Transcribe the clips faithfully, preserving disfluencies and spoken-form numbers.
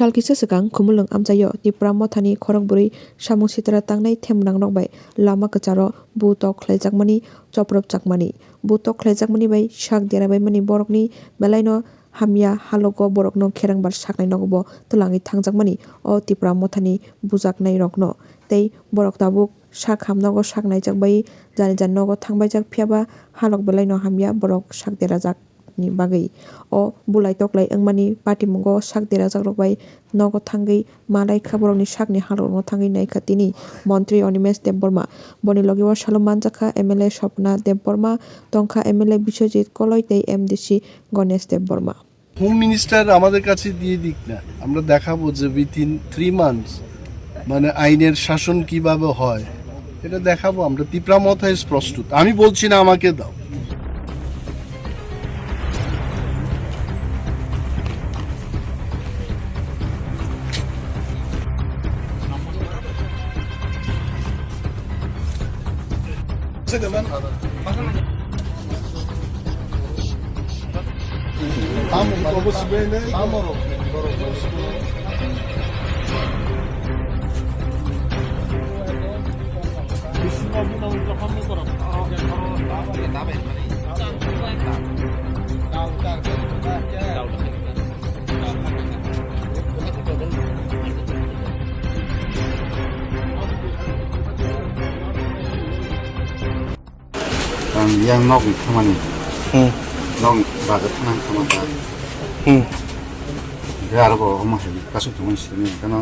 Sal kisa swkang Khumulwng amchaio Tipra Mothani khorokbwrwi samung sitra tangnai themrangrok bai lama kwcharo bu tok khlaijakmani chopropjakmani. Bu tok khlaijakmani bai sak derabaimani borokni belaino hamya halogo borokno kherengbar saknainogo bo twlangwi thangjakmani o Tipra Mothani bujaknairokno. Tei borok tabuk sak hamnogo sak naijak bai jani jani nogo thangbaijak, phiyaba halok belaino hamya borok sak derajak ni bagwi. O bulai toklai wngmani patimungo sak derajakrok bai nogo thangwi malai kha, borokni sakni halokno thangwi naikha tini montri Animesh Debbarma. Boni logi o salo manjakha M L A Swapna Debbarma, tongkha M L A Biswajit Koloi tei M D C Ganesh Debbarma. Home minister আমাদের কাছে দিয়ে দিক না, আমরা দেখাবো যে within three months মানে আইনের শাসন কিভাবে হয়, এটা দেখাবো আমরা। তিপ্রা মথা ইজ প্রস্তুত, আমি বলছি না আমাকে দাও। Ang yang nok ni thangmani. Hmm. Nok ni baga thangmani thangmani. Hmm. Ge aro bo omo hai kasu thangmani sini kano.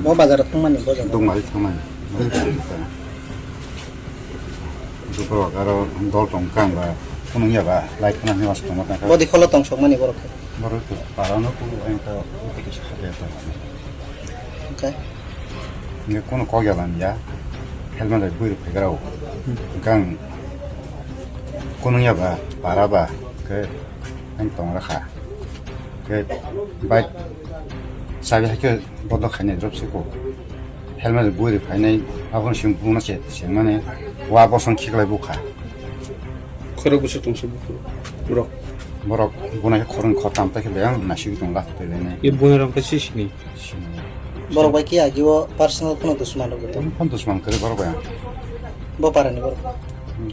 Bo bazar thangmani bo jaga. Dongmari thangmani. Dukorok aro dol tong kang ba kunung ya ba lai khana ni was tong ba. Bodi kholo tong sok mani borok. Borok to parano ku ang ta uti kisa khabe ta. Okay. Nge kono kok ya ban ya. Helmet bai bui rok phegrao. Gang kono ya ba para ba ke ang tong rakha. Ke bai sabi hai ke bodo khaine drop siko. Helmet bui rok phainai abon sim buna se se mane wa boson khiklai bukha. Khoro busu tong se bukha. Borok. Borok buna ke khorang khotam ta ke yang nasi tong la te ne. Ye buna rok ke sisini. Borok bai khe agi o personal phone dusman rok tong. Phone dusman kare borok bai. Bo para ni borok.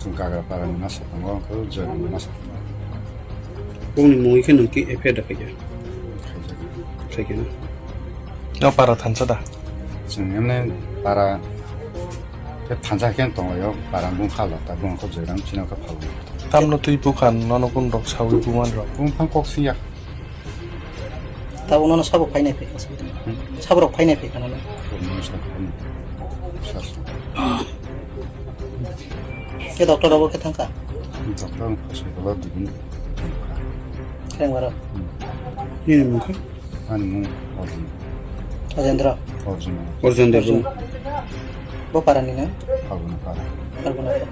Chung kagra para ni masa tong, borok khe joi ni masa. Bongni mungwi khe nung ki F I R da khaikha. Khaikha na. No para thansa da. Chung emne para khe thansa khe tong yo, para bung kha lo ta bung kho joi rang chino kha phal. Tamno twi bukhan nono kun rok sawi buman rok. Bung phang kok siya. Tabuk nono sabo phainai phaikha sa. Saborok phainai phaikha nono. Ke doctor rogo khe thangkha? Doctor hospital o dibini. Khreng baro? Nini mung kha? Ani mung Arjun. Rajendra. Arjun. Arjun Debbarma. Bo parani na? Phalguna para. Phalguna para.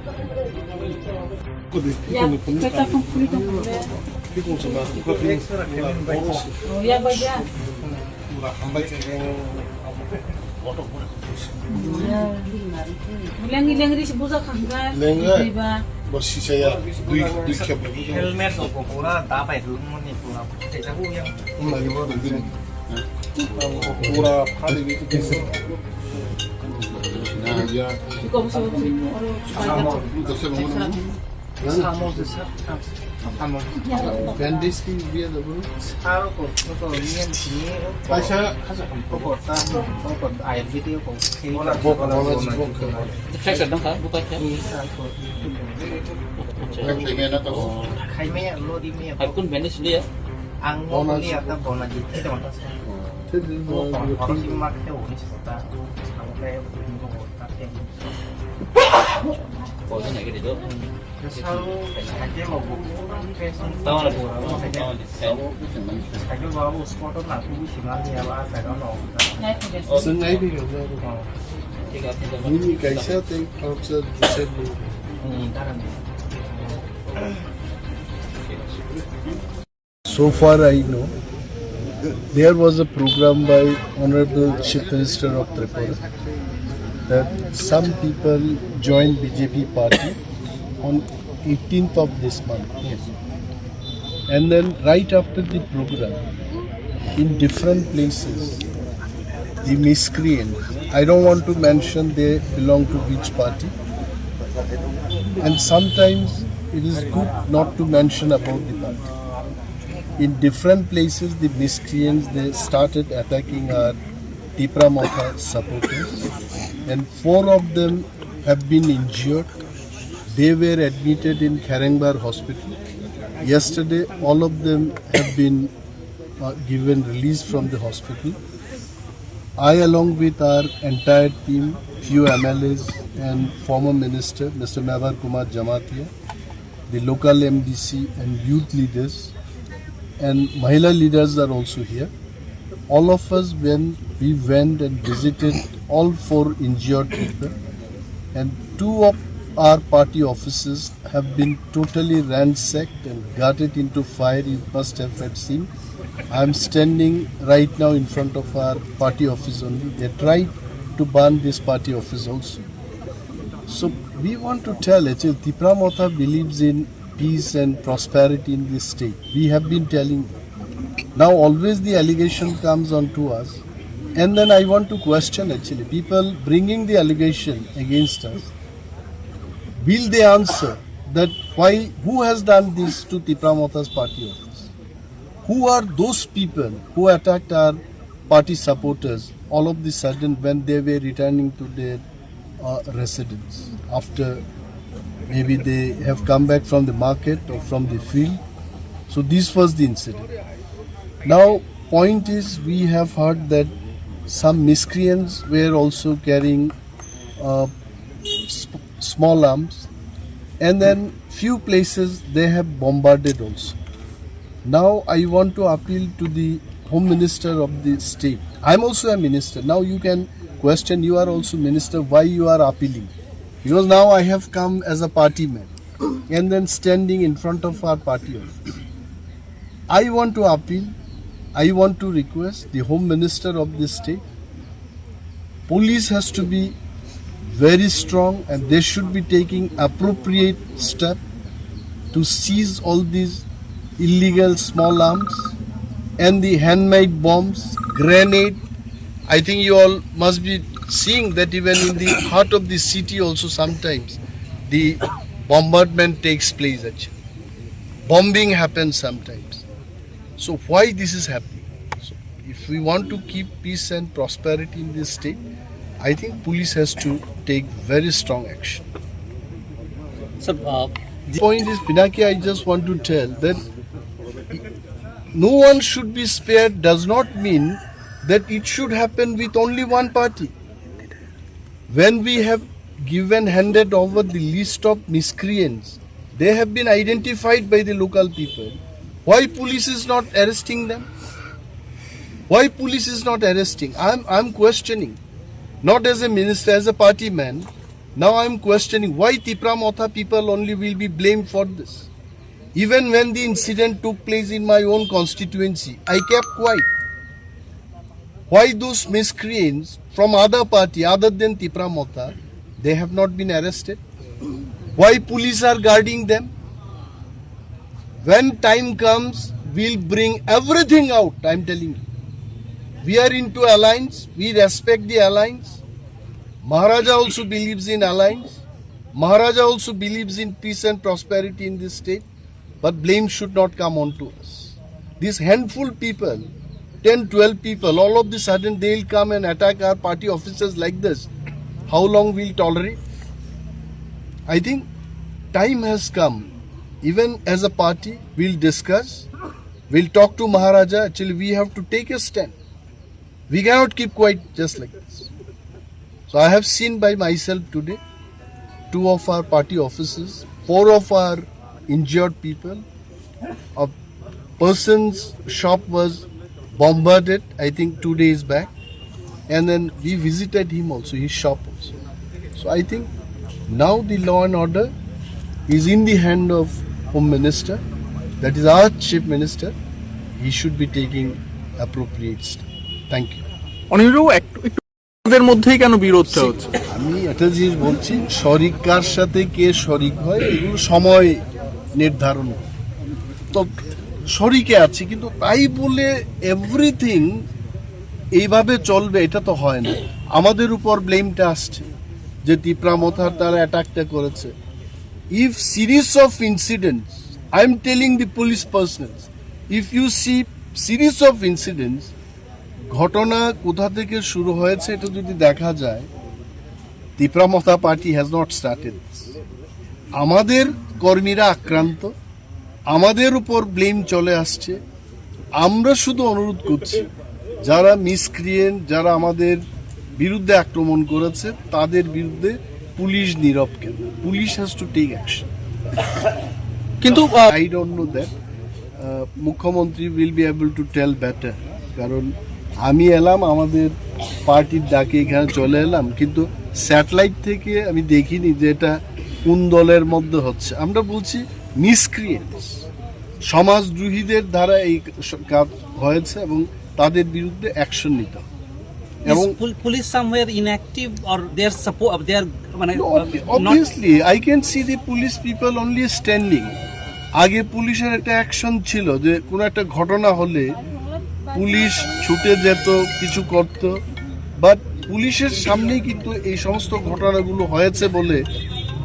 Lengri lengri se buja khangka. Lengri. Diba. Bo sisaya dui dui khep. Helmet rok bo pura da bai rwmani pura. Tei jago yang. Lagi bo dui. Pura phari bi. Ya. Iko bo se. Samo. Iko se. Bandage ki biya da bro. Saro ko to niyan sini. Kaisa ko ko ta ko ko ayurvedic ko. Bo ko bola ji bo ko. Fresh dong ka, buka kya? Khaime lo di me. Hakun bandage liya. Ang mo ni ata bona ji te don ta. Te din mo ko ko si mak te oni sota. Ang te ko ko ta te. Ko ni na ke do. Nini kaisa tei khoroksa dusai bwrwi. So far I know, there was a program by Honorable Chief Minister of Tripura that some people joined B J P party on eighteenth of this month. And then right after the program, In different places, the miscreants, I don't want to mention they belong to which party, and sometimes it is good not to mention about the party. In different places, the miscreants, they started attacking our Tipra Motha supporters, and four of them have been injured. They were admitted in Kharengbar Hospital. Yesterday, all of them have been uh, given release from the hospital. I, along with our entire team, few M L As and former minister, Mister Mevar Kumar Jamatia, the local M D C and youth leaders and Mahila leaders are also here. All of us, when we went and visited all four injured people, and two of our party offices have been totally ransacked and gutted into fire. You must have had seen. I'm standing right now in front of our party office only. They tried to burn this party office also. So we want to tell, actually, Tipra Motha believes in peace and prosperity in this state. We have been telling. Now always the allegation comes onto us, and then I want to question, actually, people bringing the allegation against us. Will they answer that why, who has done this to Tipra Motha's party office? Who are those people who attacked our party supporters all of the sudden when they were returning to their uh, residence after maybe they have come back from the market or from the field? So this was the incident. Now, point is, we have heard that some miscreants were also carrying uh, sp- small arms, and then few places they have bombarded also. Now I want to appeal to the Home Minister of the state. I'm also a minister. Now you can question, you are also minister, why you are appealing? Because now I have come as a party man and then standing in front of our party office. I want to appeal, I want to request the Home Minister of this state, police has to be very strong and they should be taking appropriate step to seize all these illegal small arms and the handmade bombs, grenade. I think you all must be seeing that even in the heart of the city also sometimes the bombardment takes place, actually. Bombing happens sometimes. So why this is happening? So if we want to keep peace and prosperity in this state, I think police has to take very strong action. Sir, uh, the point is, Pinaki, I just want to tell that no one should be spared does not mean that it should happen with only one party. When we have given, handed over the list of miscreants, they have been identified by the local people. Why police is not arresting them? Why police is not arresting? I'm, I'm questioning, not as a minister, as a party man. Now I'm questioning why Tipra Motha people only will be blamed for this. Even when the incident took place in my own constituency, I kept quiet. Why those miscreants from other party other than Tipra Motha, they have not been arrested? Why police are guarding them? When time comes, we'll bring everything out, I'm telling you. We are into alliance, we respect the alliance. Maharaja also believes in alliance. Maharaja also believes in peace and prosperity in this state. But blame should not come on to us. These handful people, ten, twelve people, all of the sudden they'll come and attack our party officers like this. How long we'll tolerate? I think time has come. Even as a party, we'll discuss. We'll talk to Maharaja. Actually, we have to take a stand. We cannot keep quiet just like this. So I have seen by myself today two of our party offices, four of our injured people. A person's shop was bombarded, I think, two days back. And then we visited him also, his shop also. So I think now the law and order is in the hand of Home Minister, that is our Chief Minister. He should be taking appropriate step. Thank you. অনিরু, একটু, একটু ওদের মধ্যেই কেন বিরোধটা হচ্ছে? আমি একটা জিনিস বলছি, শরিক কার সাথে কে শরিক হয়, এগুলো সময় নির্ধারণ। তো শরিকে আছি, কিন্তু তাই বলে এভরিথিং এইভাবে চলবে, এটা তো হয় না। আমাদের উপর ব্লেমটা আসছে যে তিপ্রা মথার তারা অ্যাটাকটা করেছে। If series of incidents, I am telling the police personnel, if you see series of incidents, ঘটনা কোথা থেকে শুরু হয়েছে এটা যদি দেখা যায়, তিপ্রা মথা পার্টি হ্যাজ নট স্টার্টেড। আমাদের কর্মীরা আক্রান্ত, আমাদের উপর ব্লেম চলে আসছে। আমরা শুধু অনুরোধ করছি, যারা মিসক্রিয়েন্ট, যারা আমাদের বিরুদ্ধে আক্রমণ করেছে, তাদের বিরুদ্ধে পুলিশ নীরব কেন? Police has to take action. কিন্তু, ah, I don't know that. Ah, মুখ্যমন্ত্রী will be able to tell better. কারণ আমি এলাম, আমাদের পার্টির ডাকে এখানে চলে এলাম, কিন্তু স্যাটেলাইট থেকে আমি দেখিনি যে এটা কোন দলের মধ্যে হচ্ছে। আমরা বলছি মিসক্রিয়েন্টস, সমাজদ্রোহীদের দ্বারা এই স-, কাজ হয়েছে এবং তাদের বিরুদ্ধে অ্যাকশন নিতে হবে। এবং Is pol- police somewhere inactive or they are suppo- they are মানে, No, uh, ob- not obviously, I can see the police people only standing. আগে পুলিশের একটা অ্যাকশন ছিল যে কোনো একটা ঘটনা হলে পুলিশ ছুটে যেত, কিছু করত, বাট পুলিশের সামনেই কিন্তু এই সমস্ত ঘটনাগুলো হয়েছে বলে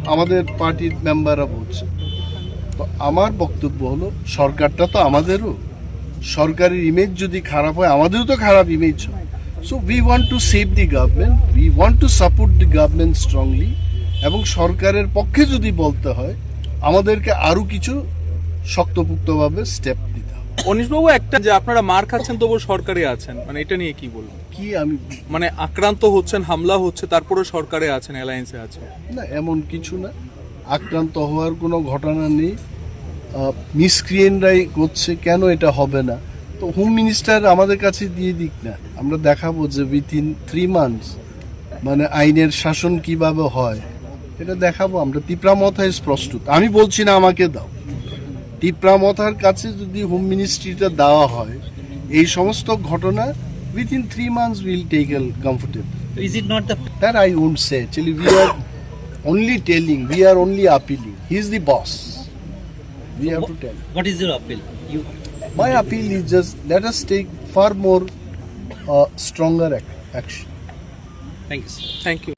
আমাদের পার্টির মেম্বাররা বলছে। তো আমার বক্তব্য হলো, সরকারটা তো আমাদেরও, সরকারের ইমেজ যদি খারাপ হয়, আমাদেরও তো খারাপ ইমেজ হয়। So we want to save the government, we want to support the government strongly, এবং সরকারের পক্ষে যদি বলতে হয়, আমাদেরকে আরও কিছু শক্তপোক্তভাবে স্টেপ নিতে হবে। অনিশবাবু, একটা যে আপনারা মার খাচ্ছেন তবু সরকারে আছেন, মানে, এটা নিয়ে কি বলবেন? কি আমি মানে, আক্রান্ত হচ্ছেন, হামলা হচ্ছে, তারপরে সরকারে আছেন, অ্যালায়েন্সে আছেন। না, এমন কিছু না, আক্রান্ত হওয়ার কোনো ঘটনা নেই। মিসক্রিয়েন্টরাই করছে, কেন এটা হবে না? তো হোম মিনিস্টার আমাদের কাছে দিয়ে দিক না, আমরা দেখাবো যে উইথিন থ্রি মান্থস মানে আইনের শাসন কিভাবে হয়, এটা দেখাবো আমরা। তিপ্রা মথা ইজ প্রস্তুত, আমি বলছি না আমাকে দাও, তিপ্রা মথার কাছে যদি হোম মিনিস্ট্রিটা দেওয়া হয়, এই সমস্ত ঘটনা within three months will take a comfortable. Is it not the That I won't say. Actually, we are only telling, we are only appealing. He is the boss. We have to tell. What is your appeal? You My appeal is just let us take far more uh, stronger ac- action. Thank you, sir. Thank you.